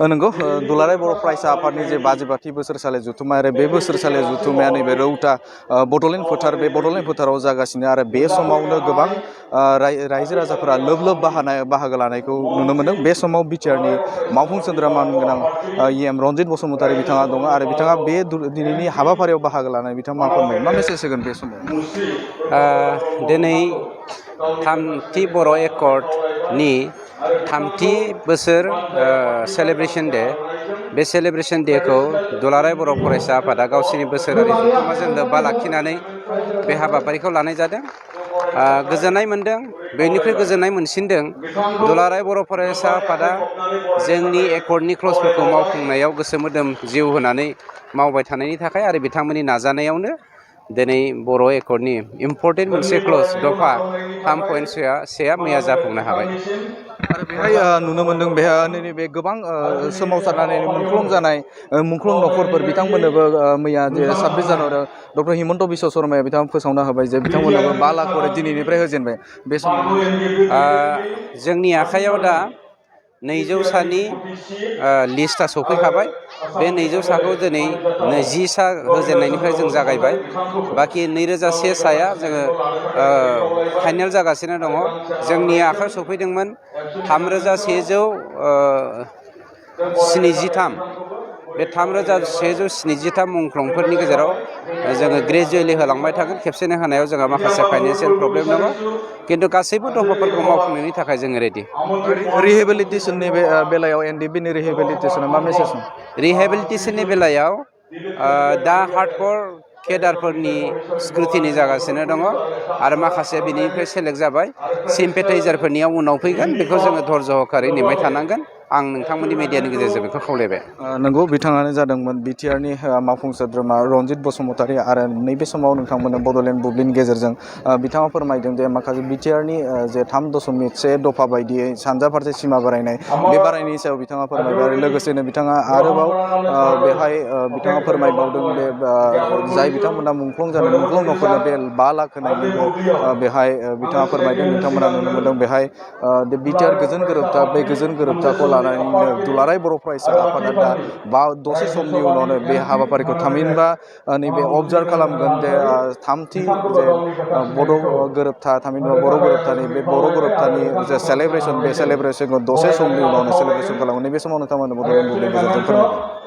नंगौ दुलाराय बर' फरायसा आफादनि जे 52 बोसोरसालि जुथुम्मा आरो बे बोसोरसालि जुथुम्माया नैबे रौता बड'लेण्ड फोथार बे बड'लेण्ड फोथाराव जागासिनो आरो बे समावनो गोबां रायजो राजाफोरा लोब लोब बाहागो लानायखौ नुनो मोनदों। बे समाव बिटिआरनि मावफुं सोद्रोमा गोनां EM रन्जित बसुमतारी बिथाङा दङ आरो बिथाङा बे दिनैनि हाबाफारियाव बाहागो लानाय बिथाङा मा फोरमायो, मा मेसेज होगोन बे समाव? दिनै थामथि बर' एकर्डनि थामथि बोसोर सेलेब्रेसन डे बे सेलेब्रेसन डेखौ दुलाराय बर' फरायसा आफादा गावसोरनि बोसोरारि जुथुम्माजों लोब्बा लाखिनानै बे हाबाफारिखौ लानाय जादों। गोजोननाय मोनदों, बेनिख्रुइ गोजोननाय मोनसिनदों दुलाराय बर' फरायसा आफादा जोंनि एकर्डनि क्लजफोरखौ मावफुंनायाव गोसो मोदोम जिउ होनानै मावबाय थानायनि थाखाय आरो बिथांमोननि नाजानायावनो दिनै बर' एकर्डनि इम्पर्टेन्ट मोनसे क्लज दफा 3.1 मैया जाफुंनो हाबाय। आरो बेहाय नुनो मोनदों बेहाय नैबे गोबां सोमावसारनानै मुंख्लं जानाय मुंख्लं नखरफोर बिथांमोननोबो मैया 26 जानुवारियाव डक्टर हिमन्त बिश्व शर्माया बिथाङा फोसावना होबाय जे बिथांमोननोबो 5 लाख करि दिनैनिफ्राय होजेनबाय। बे समाव जोंनि आखायाव दा 200सानि लिस्टआ सफैखाबाय। बे 200साखौ दिनै 20सा होजेननायनिफ्राय जों जागायबाय। बाखि 2001 साया जोङो फाइनेल जागासिनो दङ। जोंनि आखायाव सफैदोंमोन 3173। बे 3173 मुंख्लंफोरनि गेजेराव जोङो ग्रेजुवेलि होलांबाय थागोन। खेबसेनो होनायाव जोंहा माखासे फाइनेन्सियेल प्रब्लेम दङ, खिन्थु गासैबो दफाफोरखौ मावफुंनायनि थाखाय जोङो रेडि। रिहेबिलिटेसननि बेलायाव एनडिबिनि रिहेबिलिटेसना मा मेसेज? रिहेबिलिटेसननि बेलायाव दा हार्डकर केडारफोरनि स्क्रुटिनि जागासिनो दङ आरो माखासे बिनिफ्राय सेलेक्ट जाबाय। सिम्पेटाइजारफोरनियाव उनाव फैगोन, बेखौ जोङो धर्ज हखारै नेबाय थानांगोन। आं नोंथांमोननि मिडियानि गेजेरजों बेखौ खावलायबाय। नंगौ, बिथाङानो जादोंमोन बिटिआरनि मावफुं सोद्रोमा रन्जित बसुमतारी आरो नैबे समाव नोंथांमोननो बड'लेण्ड बुब्लिनि गेजेरजों बिथाङा फोरमायदों जे माखासे बिटिआरनि जे 3.1 दफा बायदियै सानजा फारसे सिमा बारायनाय बे बारायनायनि सायाव बिथाङा फोरमायबाय आरो लोगोसेनो बिथाङा आरोबाव बेहाय बिथाङा फोरमायबावदों बे जाय बिथांमोना मुंख्लं जादों मुंख्लं नखरनो बे 5 लाख होनायनिबो बेहाय बिथाङा फोरमायदों। बिथांमोना नुनो मोनदों बेहाय बिटिआर गोजोन गोरोबथा, बे गोजोन गोरोबथाखौ लानानैनो दुलाराय बर' फरायसा आफादा दा दसे समनि उनावनो बे हाबाफारिखौ थामहिनबा नैबे अबजार्भ खालामगोन जे थामथि जे बर' गोरोबथा थामहिनबा बर' गोरोबथानि बे बर' गोरोबथानि जे सेलेब्रेसन बे सेलेब्रेसनखौ दसे समनि उनावनो सेलेब्रेसन खालामो। नैबे समाव नोंथांमोननो बड'लेण्ड बुब्लिनि गेजेरजों फोरमायबाय।